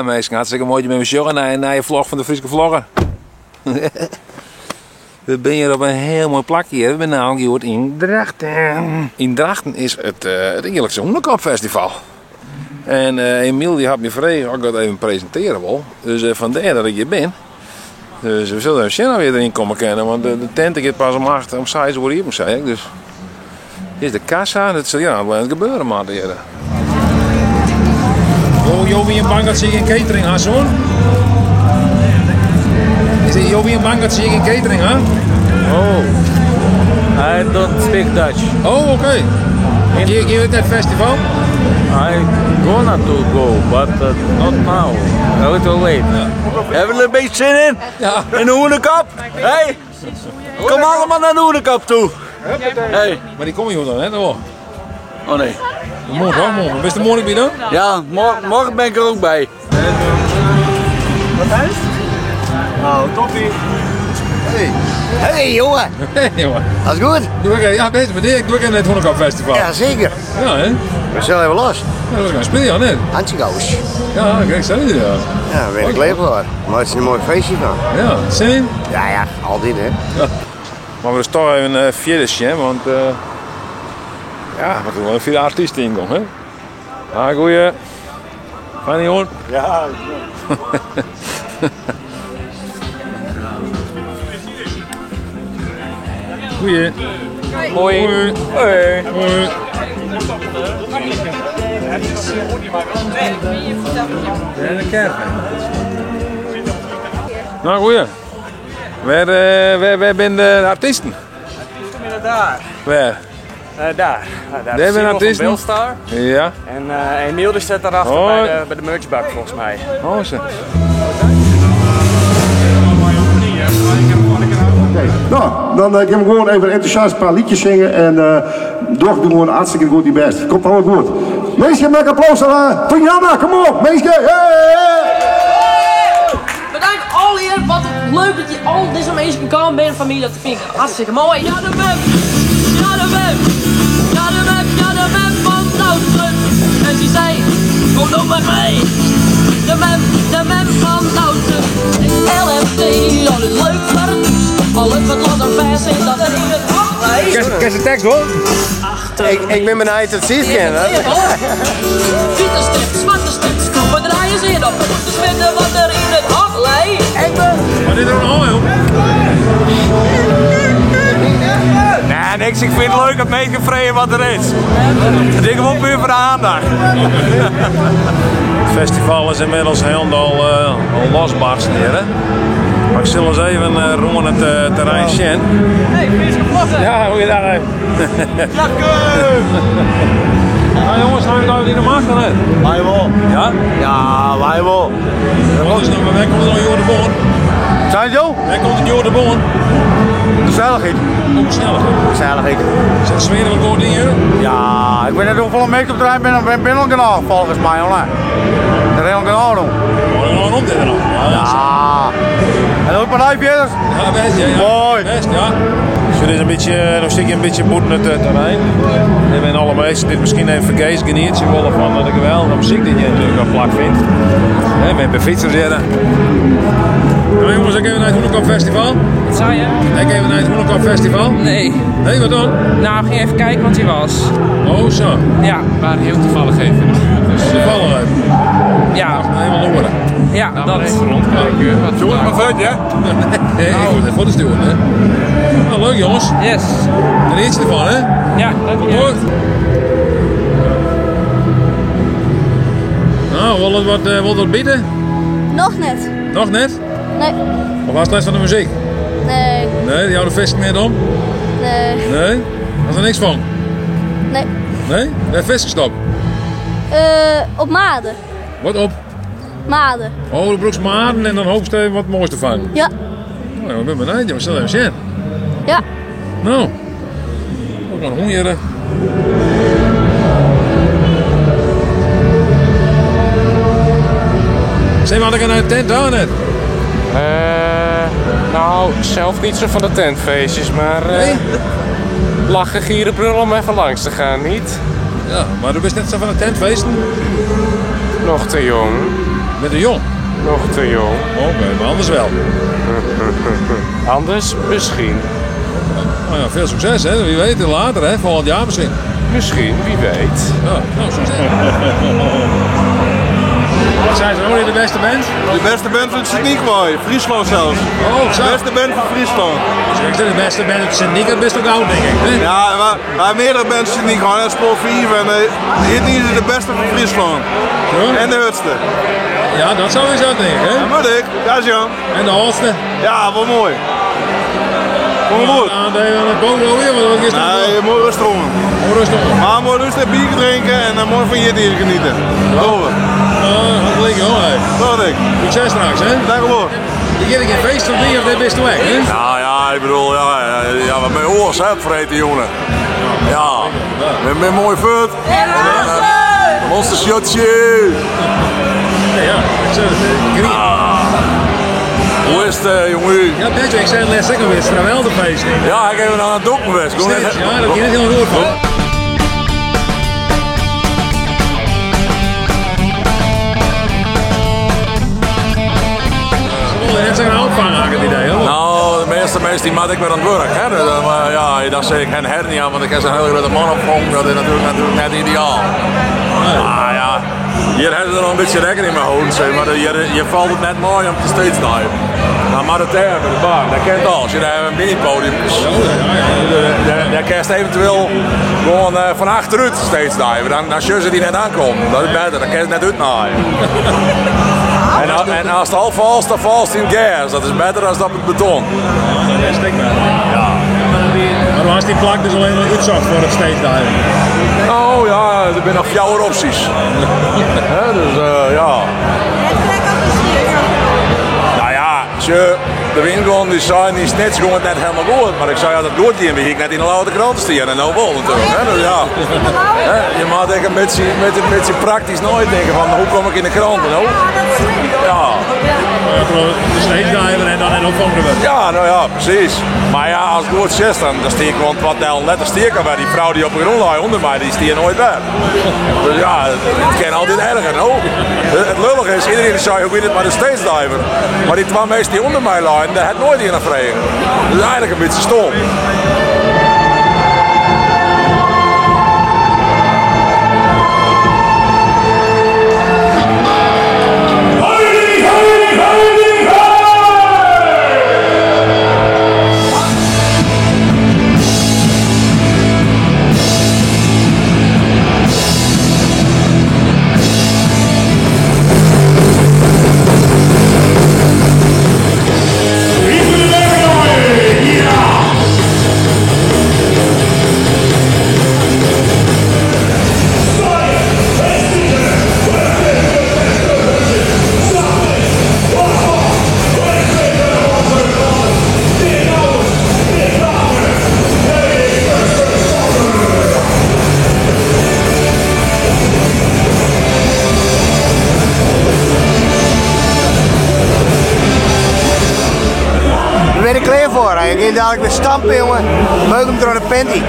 Minsken, hartstikke moai dat je me sjogge nei in nije vlog fan de Fryske Vlogger. We binne hjir op in hiel moai plakje hjir. We binne nammentlik hjoed yn Drachten. Yn Drachten is it, eh, it jierlikse Hûnekopfestival. En eh, Emiel die hat my frege of ik dat even presintearje wol. Dus eh, fandêr dat ik hjir bin. Dus we sille even sjen of we deryn komme kinne. Want de, de tent giet pas om 8, om 6 oere iepen, sei ik. Dus hier is de kassa. Dat sil ja wel gebeuren moatte hjir. Jo, jo wiene bang dat se gjin catering ha soene? Is it, jo wiene bang dat se gjin catering ha? Oh, I don't speak Dutch. Oh, oké. Okay. Gean je naar het festival? I gonna to go, but not now. A little late. Ja. Hebben we er een beetje zin in? Ja. In de Hûnekop? Hey, kom allemaal naar de Hûnekop toe. Hey. Maar die kom je dan, hè? Oh. Oh nee. Morgen, hoor, morgen. Bist er morgen bij dan? Ja, morgen, morgen ben ik er ook bij. Wat is? Nou, toppie. Hey. Hey jongen. Hey jongen. Alles goed? Doe ik, ja, best, maar ik doe ik in het Hûnekop Festival. Ja, zeker. Ja, hè? We zullen even los. Ja, dat is gaan spelen, hè? Handje Ja, kijk, zo ja. Ja, daar ben ik klaar voor. Maar het is een mooi feestje van. Ja, zin in? Ja, ja, altijd hè. Ja. Maar we is toch even uh, verder zien, want uh, ja, we moeten wel even de artiest inkomen, hè? Ah, goeie. Fijne jongen. Ja. Goeie. Hoi. Hoi. Hoi. Hoi. En de caravan. Nou, goeie. Waar, uh, waar, waar zijn de artiesten? Artiesten binnen daar. Waar? Uh, daar. Uh, daar Daar zijn artiesten. Belstar. Ja. En uh, Emiel die staat daarachter Hoi. bij de, bij de merchbak volgens mij. Oh, zo. Oké, nou, dan uh, gaan we gewoon even enthousiast een paar liedjes zingen en uh, doch doen gewoon hartstikke goed die best. Komt allemaal goed. Meisje, maak applaus aan uh, voor Janna, kom op, meisje. Hey, hey. Bedankt al hier, wat leuk dat je al deze mensen gekomen bent, familie, dat vind ik hartstikke mooi. Ja, de web, ja, de web, ja, de web, ja, de web van Louteren. En ze zei, kom dan maar mee. De mem, de mem van Louteren. LFT, dat is leuk voor het nieuws. Alles wat los en vers is, dat is het Ken je de tekst hoor? Ik, ik ben benieuwd het precies kennen. Witte stip, zwarte stip, schroeven draaien ze in op. Dus vinden wat er in het hok ligt. Ik ben... Maar dit er nog joh. Nee, niks. Ik vind het leuk dat meegevreden wat er is. Ik denk gewoon puur voor de aandacht. Het festival is inmiddels helemaal uh, al losbarsten hier, hè? Maar ik zal eens even uh, rond het uh, terrein zien. Hey, Frieske Vlogger! Ja, goeiedag. Nou jongens, gaan we nou in de macht dan? Wij wel. Ja? Ja, wij wel. Wat is nou, waar komt er nou Jorde Boon? Zijn zo? Waar komt het Jorde Boon? Gezelligheid. Ook gezelligheid. Gezelligheid. Zit de sfeer er wat goed in hier? Ja, ik weet net hoeveel mensen op het terrein ben, ben binnen genoeg volgens mij, jongen. Dat is helemaal genoeg. Oh, dat is dit dan. Ja. ja. En ook maar verder. Ja, best, ja, ja. Mooi. Best, ja. Dus dit is een beetje, nog stukje een beetje boeten het terrein. En ben alle mensen dit misschien even vergees geniet. Ze willen van de geweldige muziek die je natuurlijk op plak vindt. Hè, met de fietsers zitten. Nou jongens, ik even naar het Hûnekop Festival. Wat zei je? Ik even naar het Hûnekop Festival. Nee. Nee, wat dan? Nou, ik ging even kijken wat hij was. Oh, zo. Ja. We waren heel toevallig even in de buurt. Dus, toevallig even? Ja. Helemaal horen. Ja, nou, dat. Even rondkijken. Wat Jongens, maar vooruit, hè? Nee, ik moet het foto's doen, hè? Nou, leuk jongens. Yes. Geniet je ervan, hè? Ja, dank je. Goed. Nou, wil het wat, wil het wat bieden? Nog net. Nog net? Nee. Of was het les van de muziek? Nee. Nee, die oude vis net om? Nee. Nee? Was er niks van? Nee. Nee? Bij vis gestopt? Op maden. Wat op? Maden. Oh, de broeks maden en dan hoop je wat moois te vangen. Ja. Nou, ik ben benieuwd, we zullen even zien. Ja. Nou, ook nog een hoenjere. Zijn we aan de tent aan net? Nou, zelf niet zo van de tentfeestjes, maar Nee? lachen, gieren, brullen om even langs te gaan, niet? Ja, maar du bent net zo van de tentfeesten? Nog te jong. Bent te jong? Nog te jong. Oké, maar anders wel. Anders misschien. Nou ja, veel succes hè. Wie weet, later hè. Volgend jaar misschien. Misschien, wie weet. Ja, nou, succes. Wat zijn ze nou weer de beste band? De beste band van Sint-Niklaas, Friesland zelfs. Oh, zo. De beste band van Friesland. Dus ik zeg de beste band uit Sint-Niklaas, best ook oud denk ik. Hè? Ja, maar, maar meerdere bands in Sint-Niklaas, hè, Spoor 4 en dit is de beste van Friesland. En de hutste. Ja, dat sowieso denk ik hè. Ja, maar ik. Ja, Jan. En de oudste? Ja, wel mooi. Kom goed. Aandelen aan het boven alweer, want wat is dat? Nee, mooi rustig om. Mooi rustig om. Maar mooi rustig bier drinken en dan mooi van je dier genieten. Over. Hartelijk hoor. hè. Dat ik. Succes straks hè. Dank u wel. Je gaat geen feest van die of dit bist weg hè? Nou ja, ik bedoel, ja, ja, wat mijn oors hè, vreten jongen. Ja, met mijn mooi fut. Monster shotje. Ja, ik zeg het. Ah. Hoe is het, jongen? Ja, best, ik zei het laatst ook alweer, het is nou wel de feest. Ja, ik heb aan het doek geweest. Steeds, ja, dat ging niet helemaal goed van. Net zo'n opvang had ik het idee, hoor. Nou, de meeste mensen die maak ik weer aan het werk. Hè. Dus, maar ja, daar zeg ik geen hernia, want ik heb zo'n hele grote man opvang. Dat is natuurlijk net ideaal. Maar ja, hier hebben ze er nog een beetje rekening mee houden, zeg maar. Je valt het net mooi om te steeds te hebben. Maar maar het bij de bar, dat kent al. Als je daar een mini-podium is, daar kerst eventueel gewoon van achteruit steeds diven. Dan zullen ze die net aankomen. Dat is beter, dan kan je het net uitnaaien. En als het al valt, dan valt het in gas. Dat is beter dan op het beton. Ja, dat is stikbaar. Ja. Maar was die plak dus alleen maar uitzocht voor het steeds diven? Nou ja, er zijn nog jouw opties. Hè, dus ja. Nou ja, ze, de winkel die zei die snits gewoon net helemaal goed. Maar ik zei ja, dat goed die en ik net in de oude krant staan en nou wel natuurlijk. Hè, dus ja. Hè, je moet echt een beetje praktisch nooit denken van hoe kom ik in de krant nou? Ja. De steeds diver en dan en opvangen we. Ja, nou ja, precies. Maar ja, als het goed zit, dan stier ik gewoon wat deel letters stier ik al bij. Die vrouw die op de grond lag onder mij, die stier nooit weg. Dus ja, het kan altijd erger, no? Het lullige is, iedereen zei, hoe weet het maar de steeds diver. Maar die twee mensen die onder mij lagen, daar had nooit iemand vregen. Dat is eigenlijk een beetje stom. Ik ga dadelijk weer stampen, jongen. Meuk hem door de panty.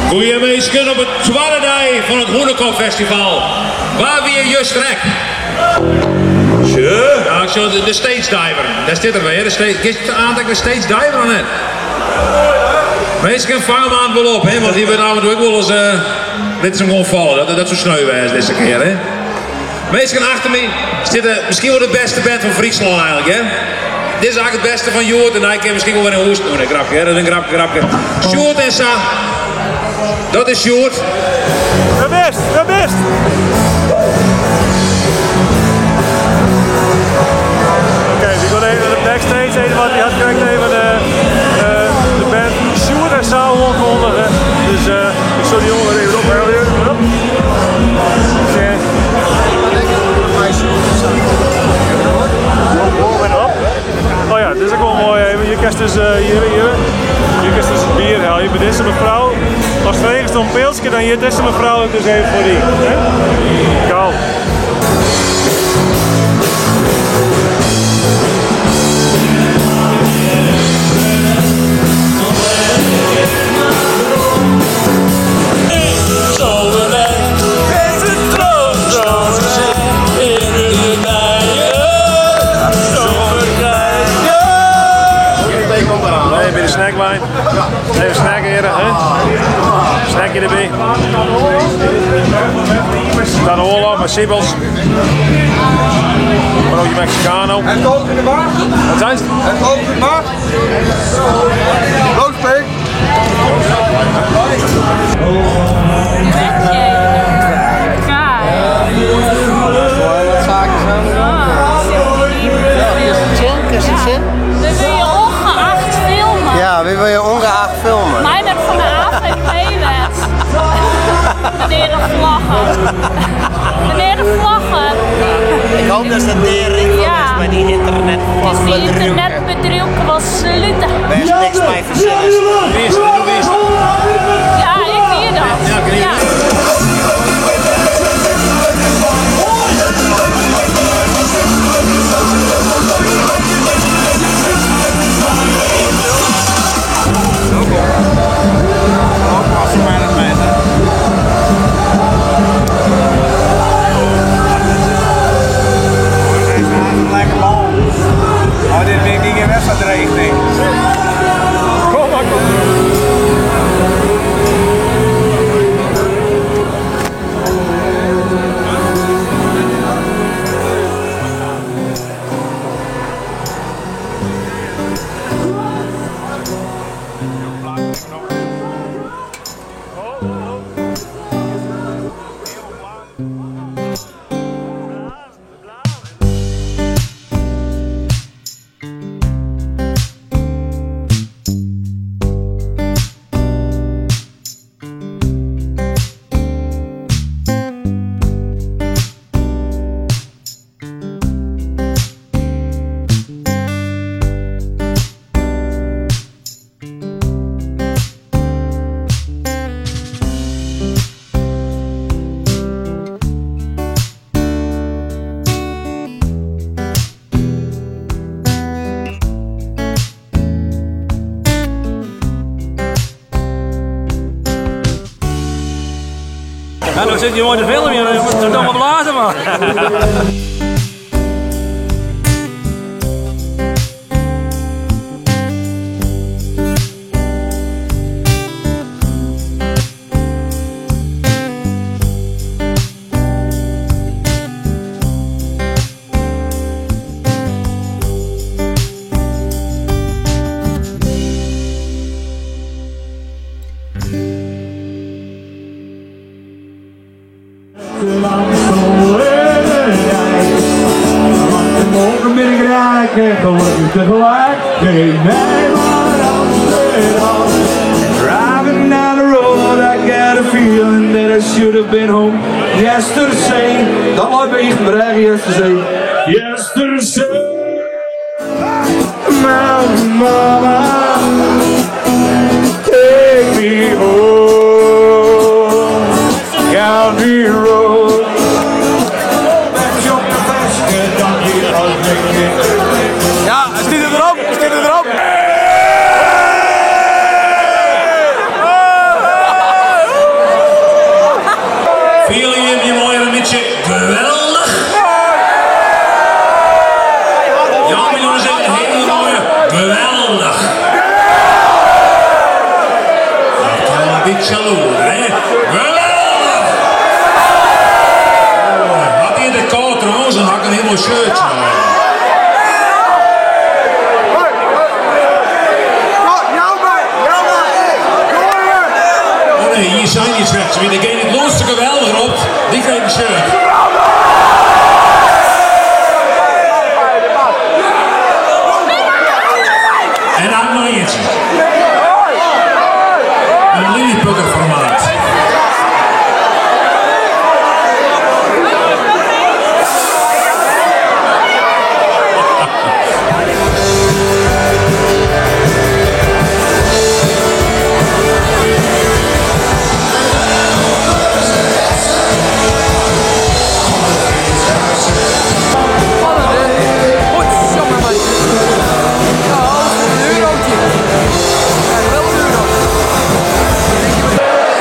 Goeiemorgen op het tweede dag van het Hûnekop Festival. Waar weer je strek? Ja, ik zie de stage diver. Daar zit er weer. De stage, gisteren aantal de stage diver aan het. Mensen vangen hem aan het wel op, hè? Want hier wordt namelijk ook wel eens. Dit is hem gewoon vallen. Dat is zo sneu is deze keer, hè? Mensen achter me zitten misschien wel de beste band van Friesland eigenlijk, hè? Dit is eigenlijk het beste van Joert en hij kan misschien wel weer een hoest. Oh nee, grapje, hè? Dat is een grapje, grapje. Sjoerd en Sa. Dat is Sjoerd. Dat best, dat best. Oké, we gaan even naar de backstage. Even wat die had correct even de band Sjoerd en Sa aankondigen. Dus ik zal die jongen weer even ophalen. Hop. Oh ja, dit is ook wel mooi even. Je kent dus hier. Je kent dus bier halen. Je bent deze mevrouw. Als het regent om pilsje, dan hier deze mevrouw ook dus even voor die. Hè? Kou. Zo Even by de snackwein. Even snacken hjir, hè? Snackje derby. Dan oorlog met Siebels. Broodje Mexicano. Het ook in de bar. Wat zijn ze? Het ook in de bar. Roodsteek. We wil je ongeacht filmen. Ja, wie wil je ongeacht filmen? Mij met van de AVP-wet. Meneer de vlaggen. Meneer de vlaggen. Ik hoop dat ze tering van Ja. is bij die internet. Dus die internetbedrijf was sluiten. Daar is niks bij verzinnen. Wie is het? Wie is het? Ja, ik weet dat. Ja. Lekker man. Oh, dit ben ik geen wedstrijdregeling. Kom maar, kom. Ja, nou zit je mooi te filmen, je moet het allemaal blazen, man. Morgen ben ik rijk en gelukkig tegelijk. Geef mij maar Amsterdam. Driving down the road, I got a feeling that I should have been home yesterday. Dat loopt bij Ichtenberg, yesterday. Yesterday, my mama, take me home, county road. Ja, het zit erop, het zit erop. Vielen jullie je mooi een beetje geweldig? Ja, maar jongens, een hele mooie geweldig. Dat kan een beetje loer, hè? Geweldig! Had hier de kaart trouwens, dan had ik een heel mooi shirtje. Oh nee, hier zijn die shirts. Wie degene het laatste geweldig op, die krijgt een shirt. En dan nog eentje. Een lilliputter formaat.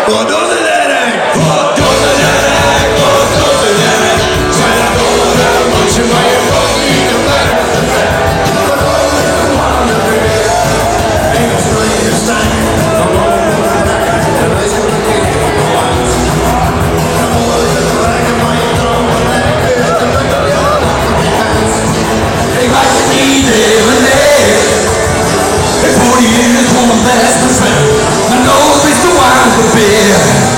Wat doet het erg? Wat doet het erg? Wat doet het erg? Zijn dat oren, want ze mij je niet op A beer.